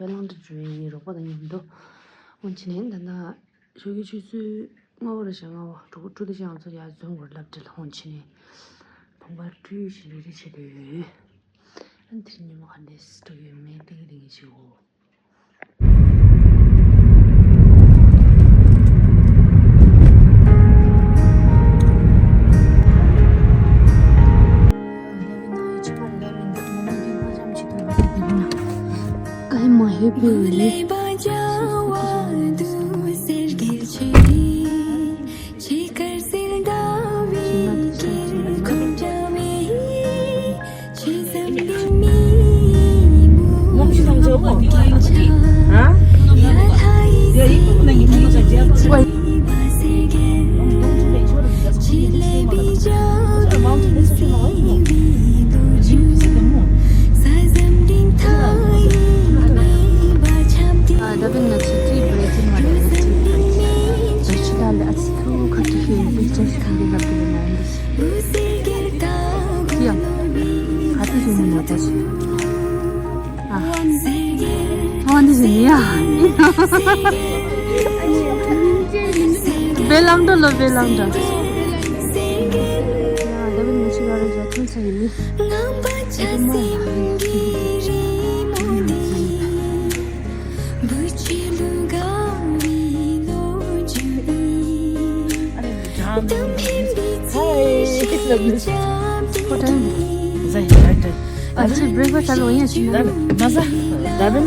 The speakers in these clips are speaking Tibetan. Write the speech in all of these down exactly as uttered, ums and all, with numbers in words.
བལ་ལང་འདྲ་འགྲོ་ཡི་ཡིན། རོགས་པ་དང་མཉམ་དུ། འོན་ཆེ་ནས་ད་ལྟ་ཞོགས་ཀྱི་ཆུ་ཚོད་ལྔ་པ་རེད་ཤག་ལྔ་པ། གྲོགས་པོ་ཀྲུའུ་ཏི་ཅང་ཚོ་ཡར་འཛོམས་དགོས་ལབ་བྲེལ། འོན་ཆེ་ནས་བང་པར་ཀྲུའུ་ཞིག་རེ་རེ་བྱེད་དུ་ཡོད། ཨ་ནི་དེ་རིང་ཉིན་མོ་ག་འདྲས་འགྲོ་གི་ཡོད་མེད་ཏིང་ཏིང་བྱེད་འོ། བེ་ལམ་འགྲོ་ལོ། བེ་ལམ་འགྲོ། ཨ་ཅེ་བྷི་རེག་ཕ་སི་ལ་ཡིན་ཞིག་ན། ན་ཟ་ད་བིན་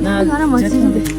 ན་ང་རང་མ་ཟིན་ཏེ།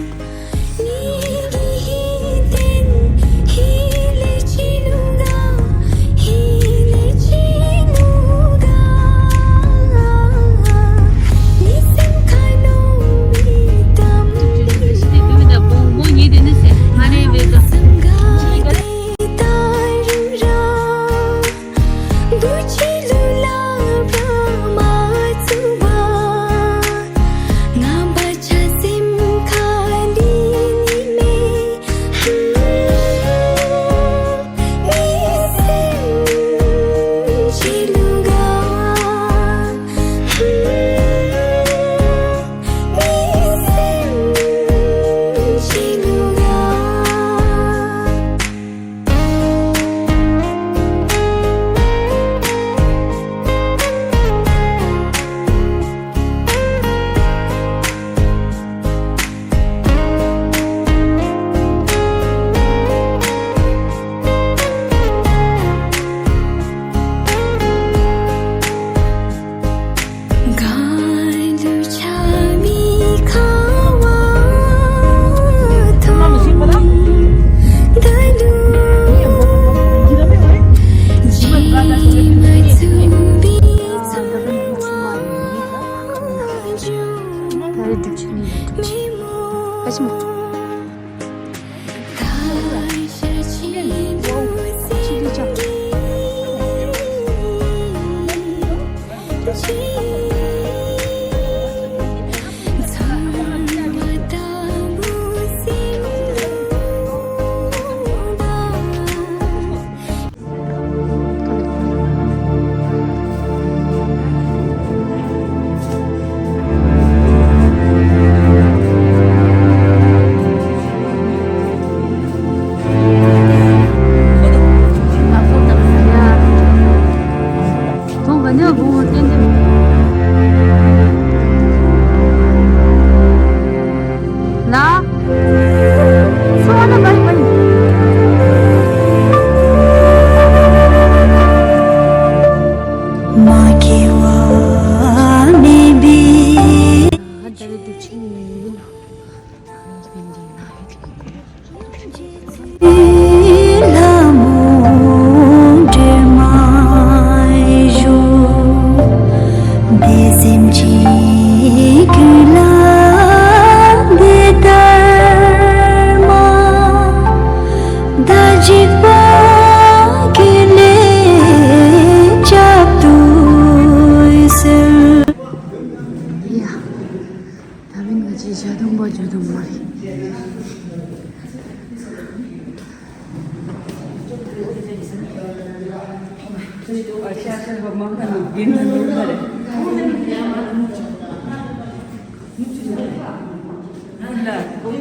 ད་བིན་ང་ཅི་བྱ་དུང་བ་བྱ་དུང་མ་རེད།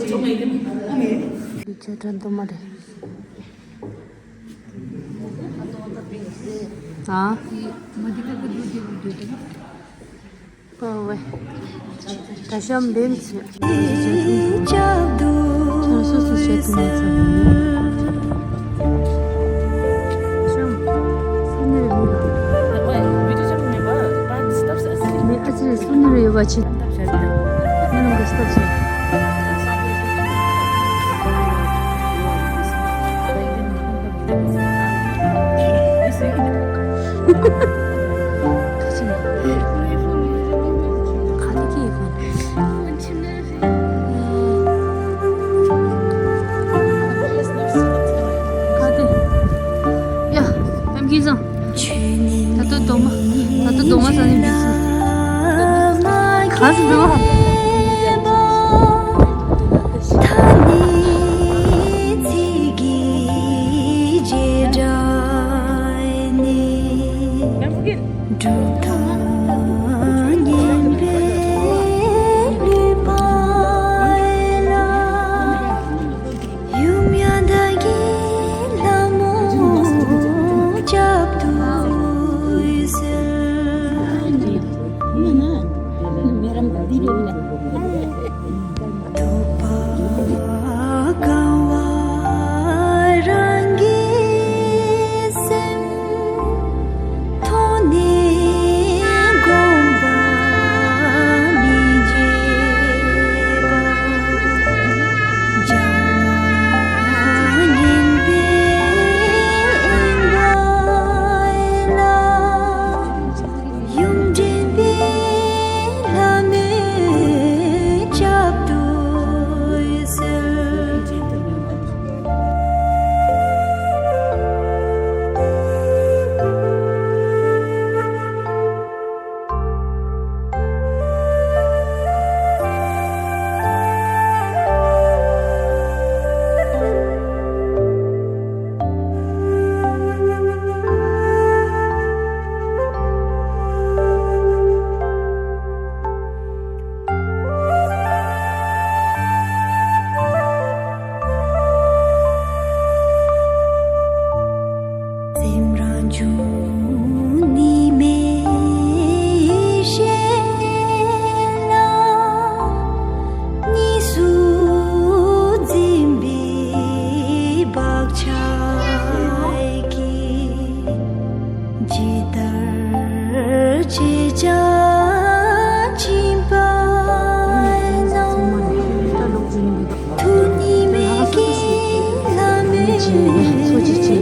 ཆོས་གྲྭ་མདོ་མ་རེད། ཨ། པ་ཝེ། ད་ཤམ་བེམ་ཚེ། ཆང་སོ་སོ་བྱེད་དུ་མ་ཚང་། ཤམ། སུ་ནི་རེ་མི་བ། མི་ཨ་ཙི་རེ་སུ་ནི་རེ་ཡོད་པ་ཆེ། ང་རང་གི་སྟབས་ཤེས། ད་ལྟ་རྡོག་མ། ད་ལྟ་རྡོག་མ་ཟ་ནས་འདུག་སོང་། ག་རེ་འདུག་ཡུམ་ཡང་བདག་གི་ལྷ་མོ་སྐྱབས་སུ་གསོལ། ཐུབ་པ་དགའ་བ་རང་གི་སེམས། ཐོག་ནས་དགོངས་པ་མི་བརྗེད་པ། འཇམ་དབྱངས་སྙིང་པོའི་དབེན་པ་ལ། ཡུམ་འདྲེན་པའི་ལྷ་མོས་སྐྱབས་སུ་གསོལ། སེམས་རང་བྱུང་ཉི་མའི་ཞལ་ལ། གཉིས་སུ་འཛིན་པའི་བག་ཆགས་ཀྱིས། ཇི་ལྟར་བྱེད་བྱ་སྦྱིན་པ་ན། ཐུགས་ཉིད་མེད་ཀྱི་ལྷ་མོས་སྐྱབས་སུ་གསོལ།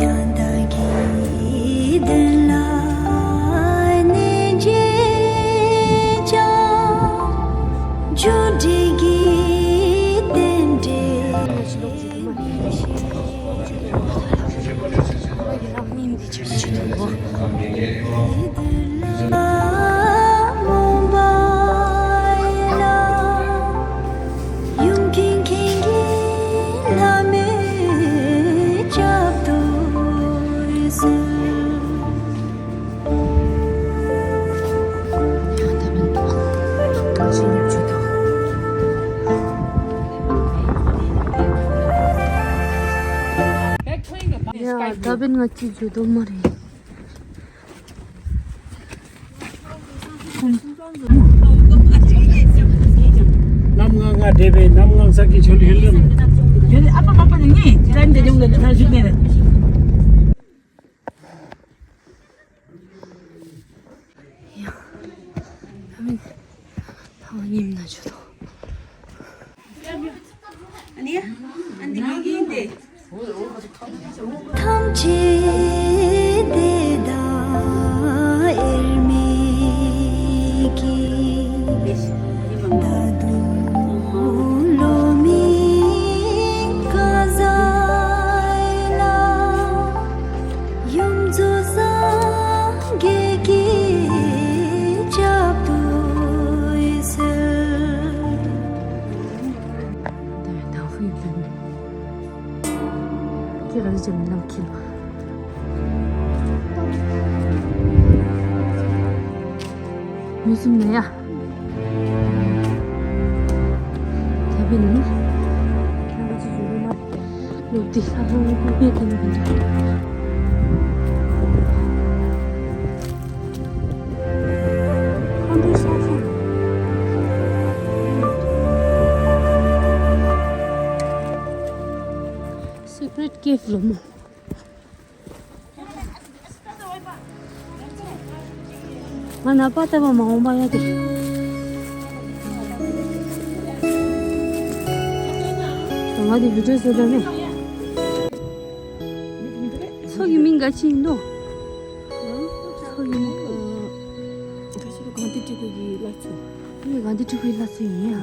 ཡང་དག་གི་དོན་ལ་གནས་བྱེད་ཅིང་། རྒྱུ་འབྲས་ཀྱི་རྟེན་འབྲེལ་མི་ཤེས། ཡུམ་ཀུན་མཁྱེན་གྱི་ལྷ་མོས་སྐྱབས་སུ་གསོལ། ཡ། ད་བན་ང་ཅི་ཇུ་དོ་མ་རེད། གནམ་ལྔ་ལྔ་འདྲེས་པའི་གནམ་ལྔ་ས་ཀྱི་ཆོལ་ཡུལ་ལམ། ཡུལ་ཨ་མ་མ་པ་ནི་ངས་ཅི་རང་འདྲ་ཡོང་གི་ད་ཞུ་ནས། ཡ། ད་མིན། ཐང་ཉིམ་ན་ཆུ་དོ། ཐམས་ཅད་བདེ་དང་དབྱེར་མེད་ཀྱི། བདག་ཏུ་བློ་མིག་ག་ས་ལ། ཡུམ་གཙོ་སངས་རྒྱས་ཀྱི་ཞབས་ཏོག་གསོལ། དེ་བས་དང་ཕུ་ཡུ་ལེན། ཁྱེད་རང་ཅག་མི་རྣམས་ཁྱེད་ལ། མུ་ཟིམ་ན་ཡ། ད་བིན་ནི། ཁྱེད་རང་ཚོ་ཡོད་མ་རེད། ལོ་དེ་ས་ཧང་ཧང་ཧང་ཧང་ཧང་། ཁོང་ཁྲོ་ཤ་ཤ། Secret cave ལོ་མོ། ང་ནག་པ་ལྟ་བ་མ་འོངས་པ་ཡ་དེ། ང་དེ་བི་ཌིའོ་བཟོ་འདོད་མེད། མཚོ་གི་མིང་ག་ཅི་ཡིན་ནོ། མཚོ་གི་མིང་། ག་ཅི་རུ་གངས་ཏི་ཏི་ཀུ་གི་བླ་མཚོ། ཨེ་གངས་ཏི་ཏི་ཀུ་གི་བླ་མཚོ་ཡིན་ཡ།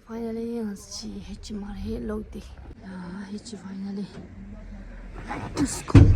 Finally ང་ཚོ་ཅི་ཧེ་ཅི་མ་རེད་ལོག་དེ། ཧེ་ཅི་finally back to school.